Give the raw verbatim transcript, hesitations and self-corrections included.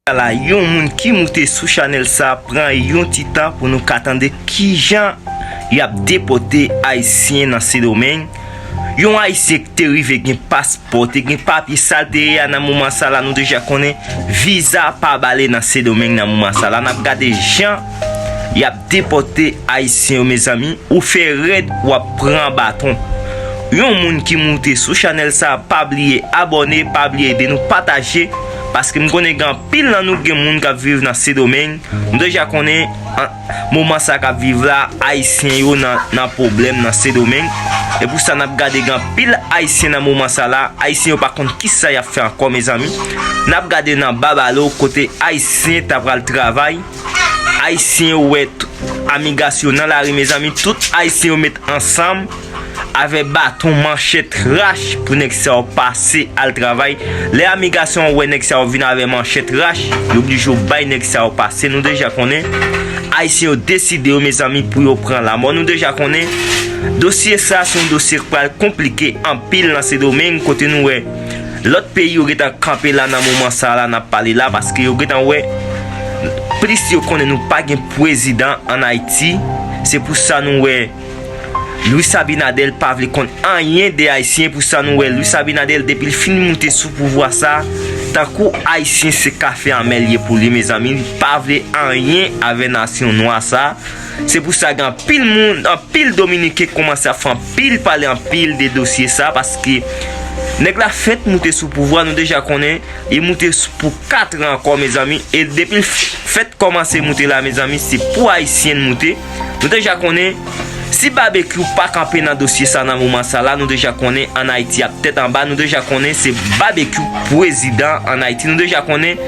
Ala yon moun ki moute sou chanèl sa, pran yon ti tan pou nou ka tande kijan y ap depòte Ayisyen nan Sendomeng. Yon Ayisyen ki te rive gen paspò, te gen papye, sa l te ye a nan moman sa la, nou deja konnen viza pa ba l nan Sendomeng nan moman sa la. N ap gade jan y ap depòte Ayisyen yo, mezanmi. Ou fè rèd, w ap pran baton. Yon moun ki moute sou chanèl sa, pa bliye abòne, pa bliye ede nou pataje, paske m konnen gen anpil nan nou gen moun k ap viv nan Sendomeng. M deja konnen an, moman sa k ap viv la, Ayisyen yo nan, nan pwoblèm nan Sendomeng. E pou sa n ap gade gen anpil Ayisyen nan moman sa la, Ayisyen yo pa konn kisa y ap fè ankò, mezanmi. N ap gade nan Babalo kote Ayisyen ta pral travay. Ayisyen yo wè t-, amigas yo nan lari, mezanmi. Tout Ayisyen yo met ansanm avè baton, manchèt, rach pou nèg sa yo pase al travay. Lè amigas yo wè nèg sa yo vin avè manchèt, rach, yo oblije yo bay nèg sa yo pase. Nou deja konnen Ayisyen yo deside yo, mezanmi, pou yo pran lamò. Nou deja konnen dosye sa se yon dosye k pral konplike anpil nan Sendomeng, kote nou wè lòt peyi yo gentan kanpe la nan moman sa la n ap pale la, paske yo gentan wè plis yo konnen nou pa gen prezidan ann Ayiti. Se pou sa nou wè Luis Abinader pa vle konn anyen de Ayisyen. Pou sa nou wè Luis Abinader, depi l fin moute sou pouvwa sa, tankou Ayisyen se kafe anmè l ye pou li, mezanmi. Li pa vle anyen avè nasyon nwa sa. Se pou sa gen anpil moun, anpil Dominiken kòmanse ap fè anpil pale anpil de dosye sa, paske nèg la fèk moute sou pouvwa, nou deja konnen, li moute s-, pou kat an ankò, mezanmi. E depi l f-, fèk kòmanse moute la, mezanmi, se pou Ayisyen l moute. Nou deja konnen, si Babekyou pa kanpe nan dosye sa nan moman sa la, nou deja konnen ann Ayiti ap tèt anba, nou deja konnen se Babekyou prezidan ann Ayiti, nou deja konnen